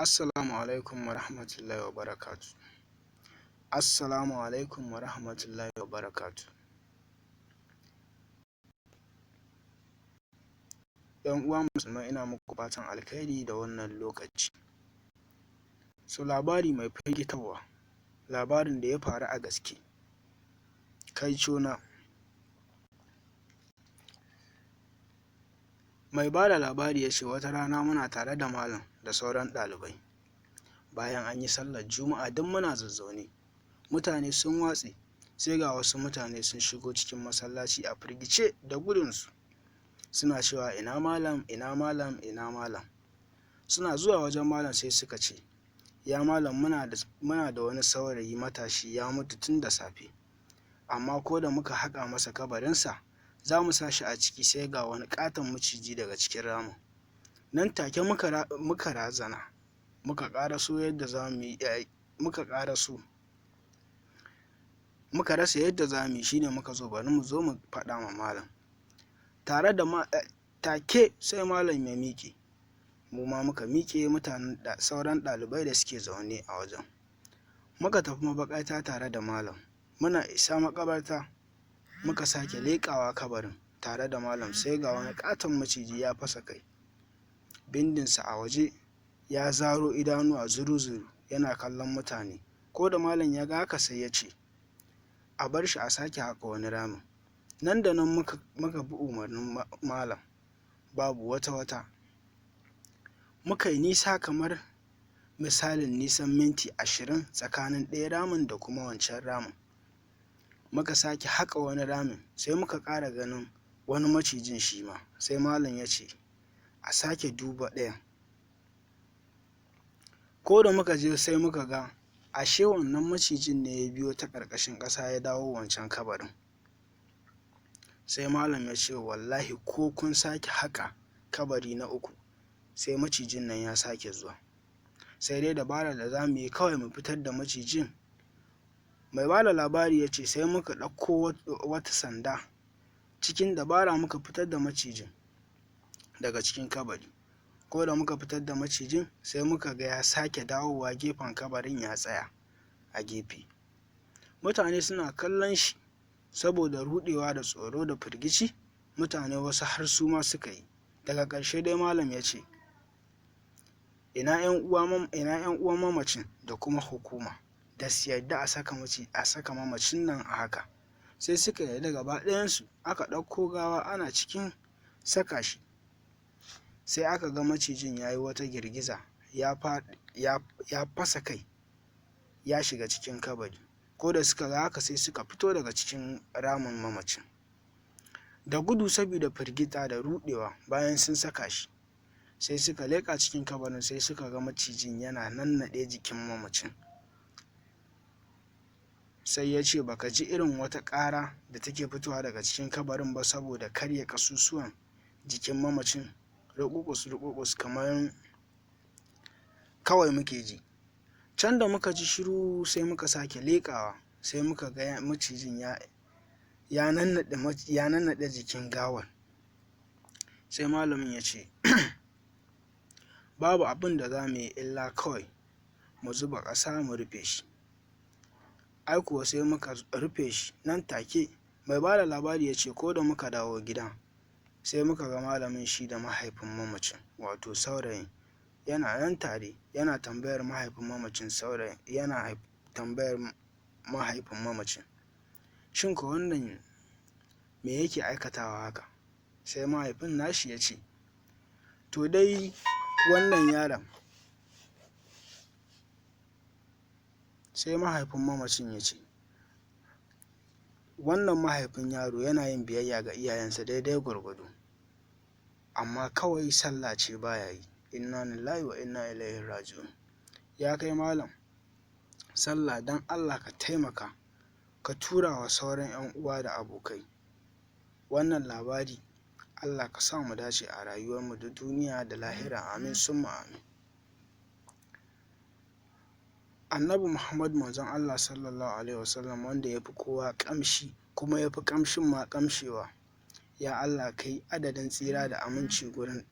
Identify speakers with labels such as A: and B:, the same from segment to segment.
A: Assalamu alaikum wa rahmatullahi wa barakatuh. Assalamu alaikum wa rahmatullahi wa barakatuh. ‘Yan uwa musulmai, ina muku fatan alkhairi da wannan lokaci. So labari mai firgitarwa, labarin da ya faru a gaske. Kaicona. Mai ba da labari ya ce wata rana muna tare da malam da sauran ɗalibai. Bayan an yi sallar Juma'a duk muna zazzaune. Mutane sun watse, sai ga wasu mutane sun shigo cikin masallaci a firgice da gudunsu. Suna cewa ina malam, ina malam, ina malam. Suna zuwa wajen malam sai suka ce, ya malam, muna da wani saurayi matashi ya mutu tun da safe. Amma ko da muka haƙa masa kabarinsa, za mu sa shi a ciki, sai ga wani ƙaton maciji daga cikin ramin. Nan take muka razana, muka ƙaraso yadda za mu yi, muka ƙaraso. Muka rasa yadda za mu yi, shine muka zo bari mu zo mu faɗa ma malam. Tare da take sai malam ya miƙe. Mu ma muka miƙe, mutanen da sauran ɗalibai da suke zaune a wajen. Muka tafi mabaƙata tare da malam. Muna isa maƙabarta, muka sake leƙawa kabarin tare da malam, sai ga wani ƙaton maciji ya fasa kai. Bindinsa a waje, ya zaro idanuwa zuru-zuru yana kallon mutane. Ko da malam ya ga haka sai ya ce, a bar shi a sake haƙa wani ramin. Nan da nan muka bi umarnin malam, babu wata wata. Muka yi nisa kamar misalin nisan minti 20 tsakanin ɗaya ramin da kuma wancan ramin. Muka sake haƙa wani ramin, sai muka ƙara ganin wani macijin shi ma, sai malam ya ce a sake duba ɗayan. Ko da muka je sai muka ga ashe wannan macijin ne ya biyo ta ƙarƙashin ƙasa ya dawo wancan kabarin. Sai malam ya ce wallahi ko kun sake haƙa kabari na uku sai macijin nan ya sake zuwa. Sai dai dabarar da za mu yi kawai mu fitar da macijin. Mai ba da labari ya ce sai muka ɗauko wata sanda, cikin dabara muka fitar da macijin daga cikin kabari. Ko da muka fitar da macijin sai muka ga ya sake dawowa gefen kabarin ya tsaya a gefe. Mutane suna kallon shi saboda ruɗewa da tsoro da firgici, mutane wasu har su ma suka yi. Daga ƙarshe dai malam ya ce ina ‘yan uwan mamacin da kuma hukuma da su yarda a saka mamacin nan a haka. Sai suka yarda gaba ɗayansu, aka ɗauko gawa ana cikin saka shi. Sai aka ga macijin ya yi wata girgiza, ya fasa kai, ya shiga cikin kabari. Ko da suka ga haka sai suka fito daga cikin ramin mamacin da gudu saboda firgita da ruɗewa. Bayan sun saka shi sai suka leƙa cikin kabarin, sai suka ga macijin yana nannaɗe jikin mamacin. Sai ya ce baka ji irin wata ƙara da take fitowa daga cikin kabarin ba saboda karya ƙasusuwan jikin mamacin, ruƙuƙus ruƙuƙus kamar kawai muke ji. Can da muka ji shiru sai muka sake leƙawa, sai muka ga macijin ya nannaɗe jikin gawar. Sai malamin ya ce babu abin da za mu yi illa kawai mu zuba ƙasa mu rufe shi. Ai kuwa sai muka rufe shi nan take. Mai ba da labari ya ce ko da muka dawo gida sai muka ga malamin shi da mahaifin mamacin, wato saurayin, yana nan tare, yana tambayar mahaifin mamacin saurayin, yana tambayar mahaifin mamacin, shin ko wannan me yake aikatawa haka? Sai mahaifin nashi ya ce to dai wannan yaron. Sai mahaifin mamacin ya ce wannan mahaifin yaro yana yin biyayya ga iyayensa daidai gwargwado, amma kawai sallah ce baya yi. Inna lillahi wa inna ilaihi raji'un. Ya kai malam, sallah dan Allah ka taimaka ka tura wa sauran 'yan uwa da abokai wannan labari. Allah ka sa mu dace a rayuwarmu da duniya da lahira, amin summa amin. Annabi Muhammad manzon Allah sallallahu alaihi wasallam, wanda ya fi kowa ƙamshi kuma ya fi ƙamshin ma ƙamshewa. Ya Allah, kai adadin tsira da aminci gurin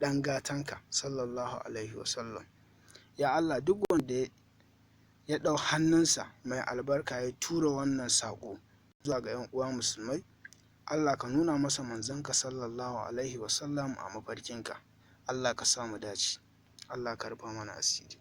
A: ɗan gatanka sallallahu alaihi wasallam. Ya Allah, duk wanda ya ɗau hannunsa mai albarka ya tura wannan saƙo zuwa ga 'yan uwa musulmai, Allah ka nuna masa manzonka sallallahu alaihi wasallam a mafarkinka. Allah ka sa mu dace, Allah ka rufa mana asiri.